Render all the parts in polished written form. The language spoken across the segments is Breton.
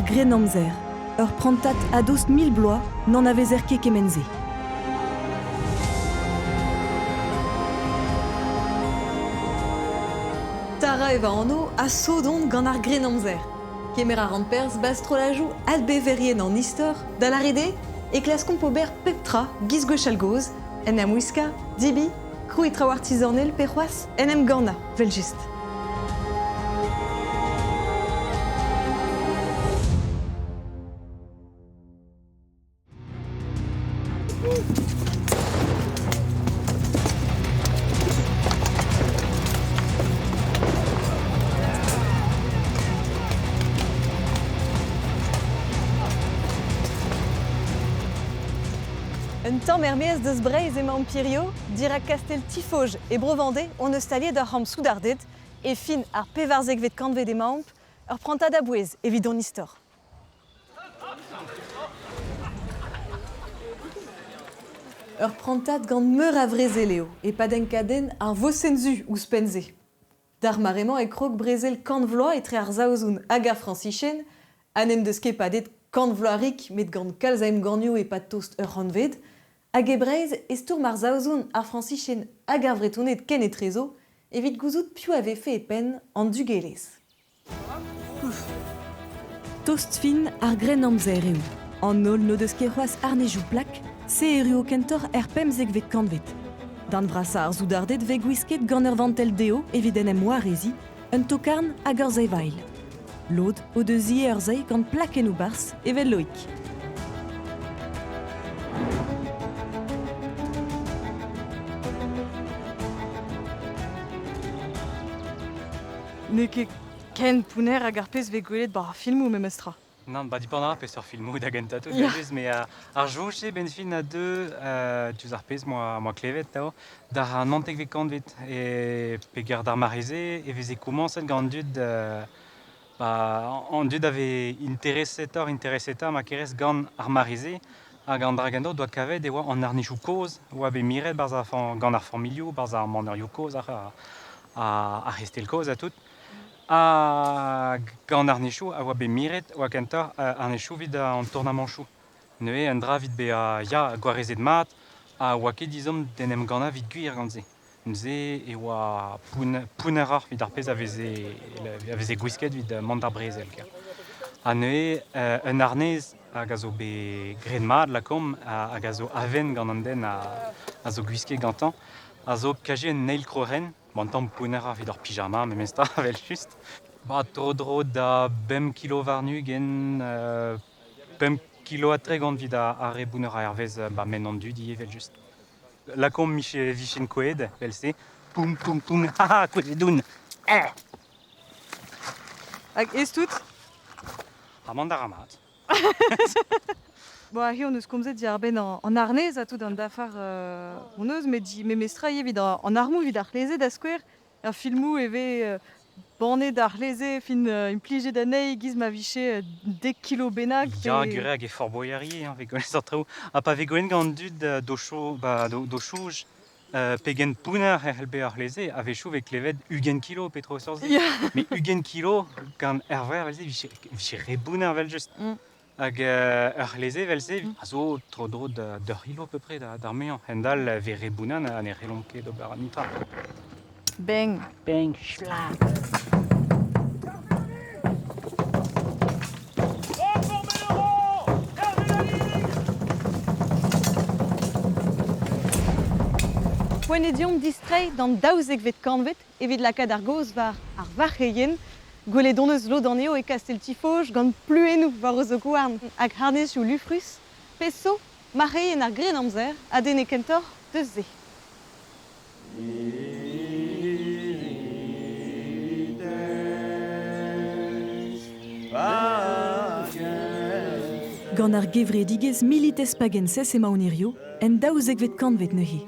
Grennamzer, ur prantad a-dost 1000 bloaz n'anavezer ket kement-se. Tara eo va anv ha sot on gant ar Grennamzer. Kemer a ran perzh 'ba strollajoù adbeverien an istor, da lâret eo e klaskomp ober pep tra giz gwechall-gozh, en em wiskañ, debriñ, krouiñ traoù artizanel pe c'hoazh en em gannañ, evel-just. Un tamm er-maez deus Breizh emaomp hirio, dirak kastell Tifoj e Bro-Vendée hon eus staliet ur c'hamp soudarded. E fin ar pevarzekvet kantved emaomp, ur prantad a-bouez evit hon istor. Ur prantad gant meur a vrezel eo, e-pad enkadenn ar vosenn-zu ouzhpenn-se. D'ar mare-mañ e krog brezel kant vloaz etre ar Saozon hag ar Frañsichenn, ha n'en deus ket padet kant vloaz rik met gant kalz a emgannioù e-pad tost ur c'hantved. Hag e Breizh e stourm ar Saozon, ar Frañsichenn hag ar Vretoned kenetrezo evit gouzout piv a vefe e penn an dugelezh. Tost fin ar Grennamzer eo. An holl n'o deus ket c'hoazh arnezioù plak, se erruo kentoc'h er pemzekvet kantved. Darn vrasañ ar soudarded vez gwisket gant ur vantell dezho evit en em wareziñ, un tokarn hag ur sae-vail. Lod o deus ivez ur sae gant plakennoù barzh evel Loik. N'eo ket ken pounner hag ar pezh 'vez gwelet 'ba ar filmoù memestra. Nann, ba dipant a ra peseurt filmoù da gentañ tout Ya. just, mais ar soñj-se 'benn fin a deu diouzh ar pezh 'moa klevet 'tav, d'ar naontekvet kantved e peger d'ar mare-se e veze komañset gant an dud ba an dud a vez interesetoc'h interesetañ ma kerez gant ar mare-se hag an dra gentañ o doa kavet e oa an arnezoù kozh oa bet miret 'barzh ar gant ar familhoù 'barzh ar manerioù kozh ar c'hestell kozh ha tout. Ha gant arnezoù a oa bet miret oa kentoc'h arnezoù evit an tournamanchoù. Neuze un dra evit bezañ ya gwarezet mat ha oa ket ezhomm d'en em gannañ evit gwir gant se. Neuze e oa pounneroc'h evit ar pezh a veze gwisket evit mont d'ar brezel. Ha neuze un arnez hag a zo bet graet mat lakaomp hag a zo aven gant an den a zo gwisket gantañ a zo kaje un eil kroc'hen. Bon, un tamm pounneroc'h evit ur pyjama memestra evel-just. Ba tro-dro da bemp kilo warn-ugent, 5 kilo ha 30 evit ar re bounnerañ hervez ba ment an dud ivez evel-just. Lakaomp 'vichen kouezhet evel-se. Poum poum poum, ha ha kouezhet on. Eh! Hag ez tout? Ha mont a ra mat. Bon, aze hon eus komzet diàr-benn an arnez ha tout an dafar hon eus, met memestra ivez evit an armoù evit ar c'hleze da skouer. Er filmoù e vez bannet ar c'hleze fin implijet anezhi e-giz ma vije dek kilo bennak. Ya, gwir hag e forboieri hein, vez gwelet an traoù. Ha pa vez gwelet gant an dud d'o soñj pegen pounner e c'hell bezañ ar c'hleze, a-wechoù 'vez klevet 20 kilo pe tro seurt-se. Met 20 kilo gant er vrec'h evel-se 'vije re bounner evel-just. Hag ur c'hleze evel-se a zo tro-dro d'ur c'hilo à peu près d'ar muiañ. Hend-all 'vez re bounner ha ne c'hellomp ket ober netra. Bang. Bang, schlapp. Poent eo deomp distreiñ d'an daouzekvet kantved evit lakaat ar gaoz war ar varc'heien. Gwelet hon eus lod anezho e kastell Tifoj gant pluennoù war o zok-houarn hag harnezioù lufrus. Pezh zo, marc'heien ar Grennamzer a denne kentoc'h deus se. Gant ar gevredigezh Milites Pagenses emaon hiziv, en daouzekvet kantved neuze.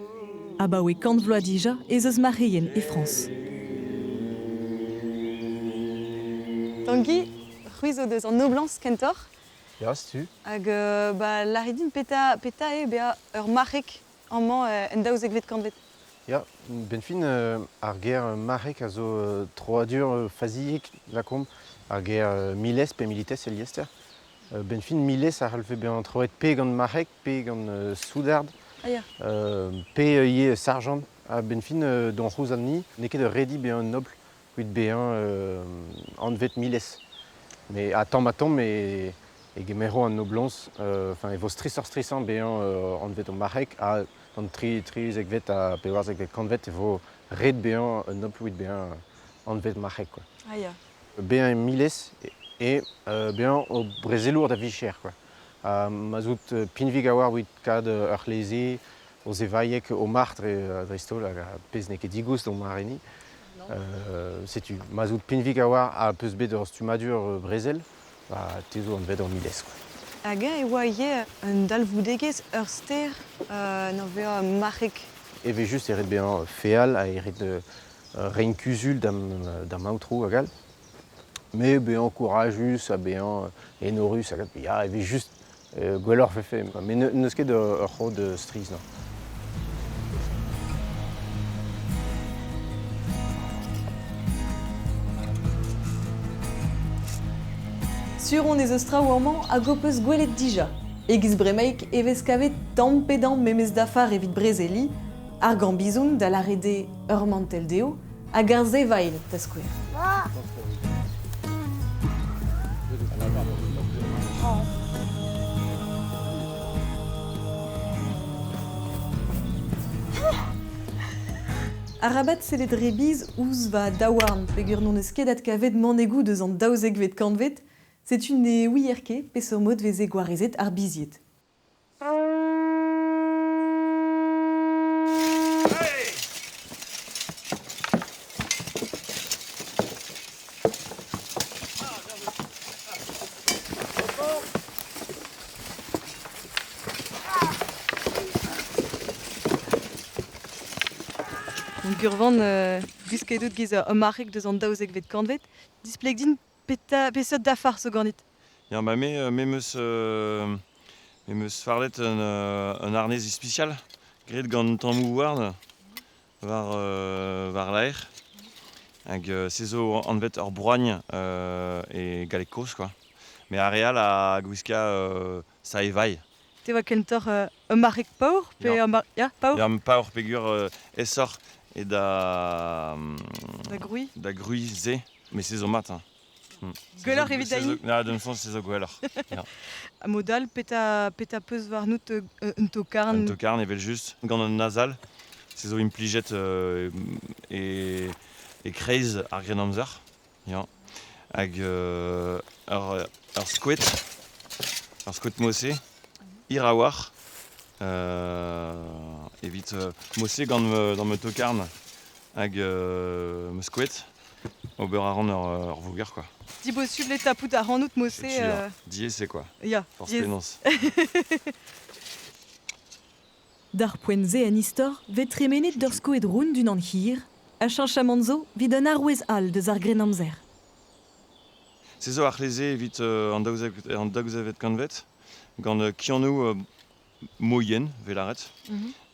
Abaoe kant vloaz dija ez eus marc'heien e Frañs. Tangi, c'hwi zo deus an noblañs kentoc'h. Ya, setu. Hag ba lârit din petra petra eo bezañ ur marc'heg amañ en daouzekvet kantved. Ya, benn fin, ar ger marc'heg a zo troadur faziek, lakaomp, ar ger miles pe milites el liester. Ben fin milez a c'hallfe bezañ troet pe gant marc'heg, pe gant soudard, Ah ya. pe ivez sarjant. Ha ben fin d'hon c'houzh ni, n'eo ket ur redi bezañ un nobl evit bezañ anvet milez. Mais a tamm-ha-tamm e gemero an noblañs, enfin e vo strisoc'h-strisañ bezañ anvet o marc'heg, ha gant 13vet ha 14vet kantved e vo ret bezañ un nobl evit bezañ anvet marc'heg, quoi. Ah ya. Bezañ milez e bezañ o brezelour da vicher, quoi. Ha ma zout pinvik a-walc'h evit kaout ur c'hleze, o zevaiek o marc'h dreist-holl, hag ar pezh n'eo ket digoust d'hon mare-ni. Setu, ma zout pinvik a-walc'h ha peus bet ur stummadur brezel, ba, te zo anvet ur milez, quoi. Hag-eñ e oa ivez un dalvoudegezh ur ster n'ur vezañ marc'heg? Evel-just e ret bezañ feal ha e ret reiñ kuzul d'am aotrou hag all. Mais bezañ kourajus ha bezañ enorus hag all, ya, evel-just gwelloc'h vefe. Mais n'eus ket ur c'hod strizh, non. Sur on ez eus traoù amañ hag ho peus gwelet dija. E-giz bremaik e vez kavet tamm pe damm memes dafar evit brezeliñ, ar gambizoun da lâret eo ur mantell dezho, hag ar sevail da skouer. Arabat sellet re bizh ouzh va daouarn peogwir n'hon eus ket adkavet manegoù deus an 12vet kantved, setu ne ouier ket peseurt mod 'veze gwarezet ar bizied. Gurvan, gwisket out giz ur marc'heg deus an 12vet kantved. Displeg din peta peseurt dafar zo ganit. Ya, ba me 'meus me 'meus fardet un harnez ispisial graet gant tammoù houarn war war-lerc'h. Hag se zo anvet ur broagn e galleg kozh, quoi. Mais ar re all a gwiska sae-vailh. Te oa kentoc'h ur marc'heg paour pe Ya. ur mar ya, paour? Ya, paour peogwir aesoc'h eo da Da grouiñ? Da grouiñ se. Mais se zo mat, hein. Gwelloc'h evit da hini? Na, d'am soñj se zo gwelloc'h. Ya. Ha mod all, petra peus warnout un tokarn? Un tokarn evel-just, gant un nazal. Se zo implijet e kreiz ar Grennamzer. Ya. Hag ur skoed, ur skoed mose, hir a-walc'h, evit mose gant ma tokarn hag ma skoed. Ober a ran ur voger, quoi. Dibosubl eo tapout ac'hanout mose. Setu, diaes eo, quoi. Ya, Forzh diaes. penaos. D'ar poent-se en istor 'vez tremenet d'ur skoed round d'unan hir, ha cheñchamant zo 'vit un arouez all deus ar Grennamzer. Se zo ar c'hleze evit an 12vet kantved, gant kianoù moien, 'vez lâret.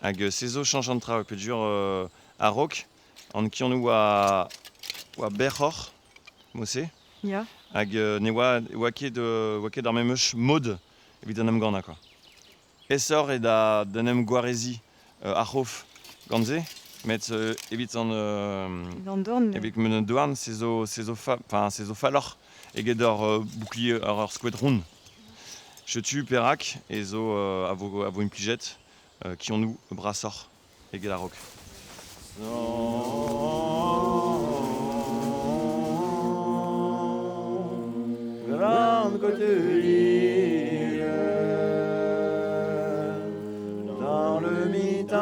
Hag se zo chañch an traoù, peogwir a-raok, an kianoù oa berroc'h, mod-se. Ya. Hag ne oa ket ar memes mod evit an emgannañ, quoi. Aesoc'h eo d'en em gwareziñ ar c'hof gant se, met evit an An dorn. Evit an dorn, se zo se zo falloc'h eget ur bouclier, ur skoed ront. Setu perak e zo a vo implijet kionoù brasoc'h eget a-raok. Grande couturière dans le mi-temps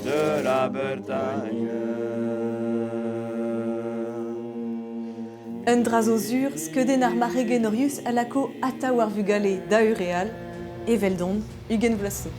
de la Bretagne. Un dra zo sur, skeudenn ar marc'heg enorius a lako atav ar vugale da ur re all, eveldon, 20 vloaz zo.